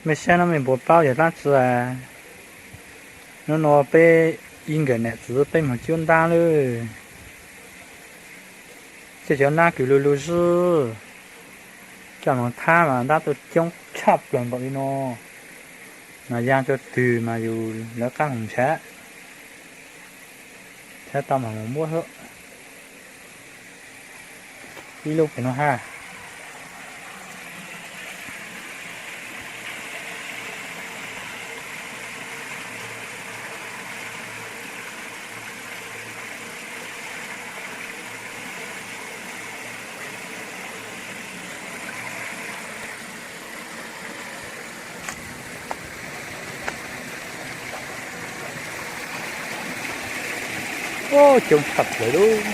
Mej saib no mej puas paub yog dlaab tsi? Nub nua peb ib nkawm nam txiv peb moog cuab ntaab lawm. Tej cov nab kws lug lug zwb, coj moog thab mas ntaab tuaj coob tshaj plaws npaum li no. Mas yaa rua twg mas yus lawv qaab moog nrhav, nrhav tau mas moog muab xwb. Ib lub pem no hab. Coob tshaj plaws lub.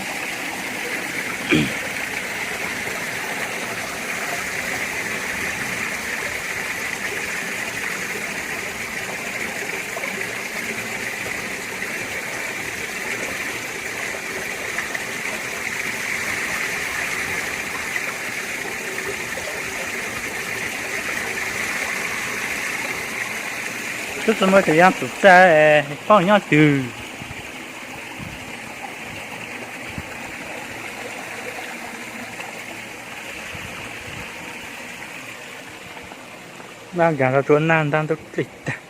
Tub tsi muaj tus yaaj txum txaj, paub nyob twg. Ntaab nkaag rua naj ntaab ntub dlej tag.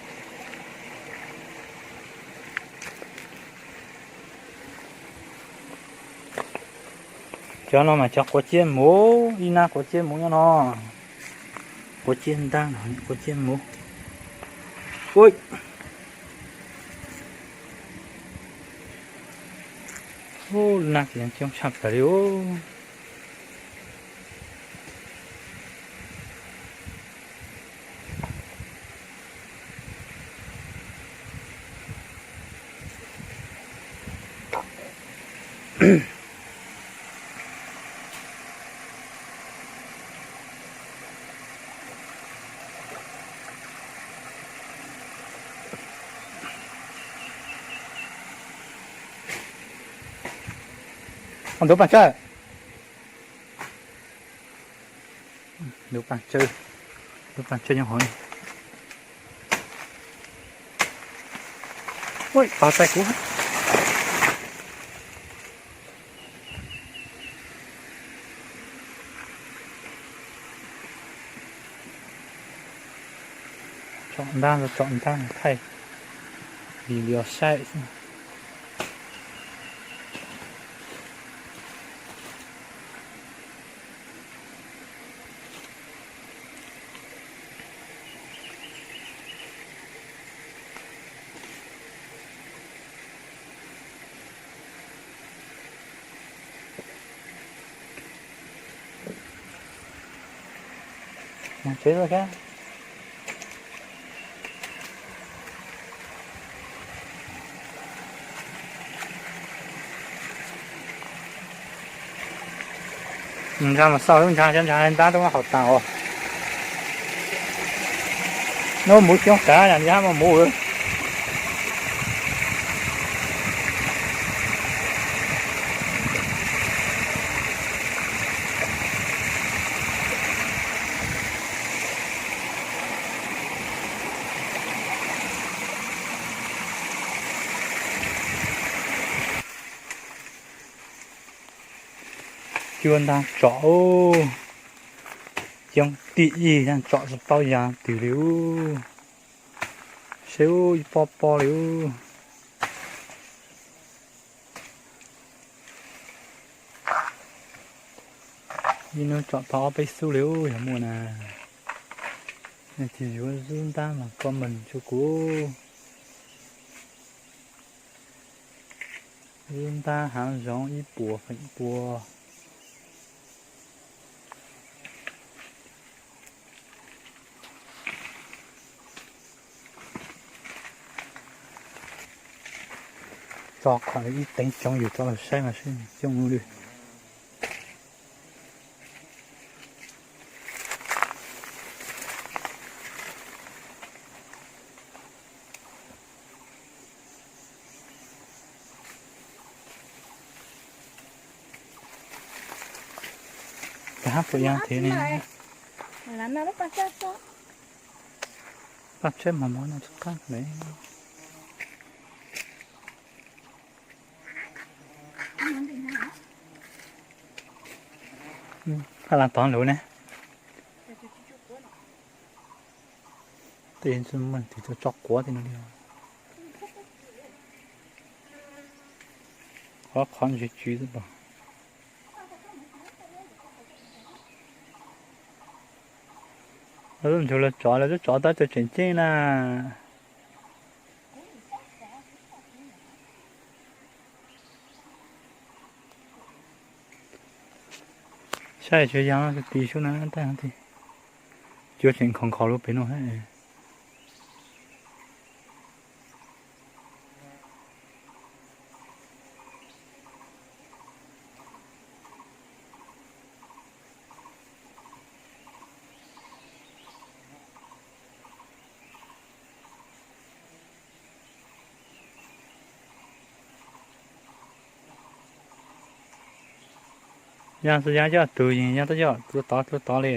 Cov no mas cov quav ciab muv, ib nab quav ciab muv nyob no. Quav ciab ntaab, quav ciab muv. Ub, nab tsis coob tshaj plaws li ub. Ntuv paag tsawg, ntuv paag tsawg, ntuv paag tsawg nyob hauv ni. Ua, pov txais kuv. Tsom ntab, tsom ntab thaij video saib xwb. Tsev lawm thiab. Ntsaa mas xauj lub ntsaa, cov ntsaa ntab rau hauv taag os. Nub muv coob tag, yog muv. Cua ntaag tsom, coob tim ib tsom tsis paub yaa twg li ub. Seb ub, ib pob pob li ub. Ib hnub tsom tau ob peb xub li ub, yog muaj na. Nej twg yuav zwb ntab los comment rua kuv. Zwb ntab haav zoov ib puas feem pua. Tso qhov ib teev tsoov yug rov los saib mas seb coob ua luaj. Kav hab puas yaa thiv ne. Tsheb mos mos no tsis qab ne. Hab las tod lawm ne. Tej tso quav tej no li. Qhov qhov ntsis tswv xwb los. Lawv twb nrug lawv tsov, lawv twb tsov tab tom tseem ceeb na. Saib tsis yog ti sub na, tab sis cuav tseem nkhaus nkhaus lub pem no. Yog xwb yog coj tug yeej yog tab coj tua tod tua tod li.